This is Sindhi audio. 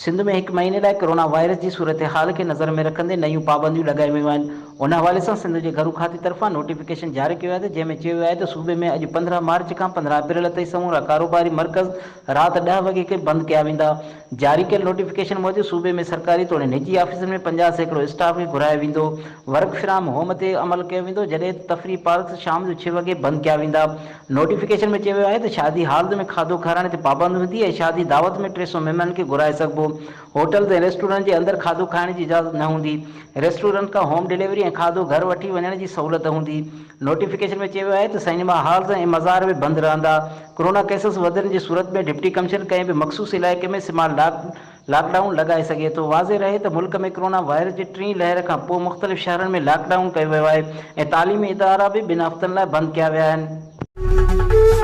سنڌ ۾ هڪ مهيني لاء ڪرونا وائرس جي صورتحال کي نظر ۾ رکندي نيون پابنديون لڳايون ويون آهن. ان حوالي سان سنڌ جي گهرو کاتي طرفان نوٽيفڪيشن جاري ڪيو ويو آهي ته جنهن ۾ چيو ويو آهي ته صوبي ۾ اڄ 15 مارچ کان 15 اپريل تائين سمورا ڪاروباري مرڪز رات ڏهه وڳي کي بند ڪيا ويندا. جاري ڪيل نوٽيفڪيشن موجب صوبي ۾ سرڪاري توڙي نجي آفيسن ۾ 50% اسٽاف کي گهرايو ويندو، ورڪ فرام هوم تي عمل ڪيو ويندو جڏهن ته تفريحي پارڪس شام جو ڇهه وڳي بند ڪيا ويندا. نوٽيفڪيشن ۾ چيو ويو آهي ته شادي هالز ۾ کاڌو کارائڻ تي پابند هوندي ۽ شادي دعوت ۾ 300 مهمانن کي گهرائي سگهبو. هوٽلز ۽ ريسٽورنٽ جي اندر کاڌو کائڻ جي اجازت نه هوندي. ريسٽورنٽ کان هوم ڊليوري ۽ کاڌو گهر وٺي وڃڻ جي سهولت هوندي. نوٽيفڪيشن ۾ چيو ويو آهي ته سئنيما هالز ۽ مزار به بند رهندا. ڪرونا ڪيسز وڌڻ جي صورت ۾ ڊپٽي ڪمشنر ڪنهن به مخصوص علائقي ۾ سمال لاڪ ڊائون لڳائي سگهي ٿو. واضح رهي ته ملڪ ۾ ڪرونا وائرس جي ٽين لهر کان پوء مختلف شهرن ۾ لاڪ ڊائون ڪيو ويو آهي ۽ تعليمي ادارا به ٻن هفتن لاء بند ڪيا ويا آهن.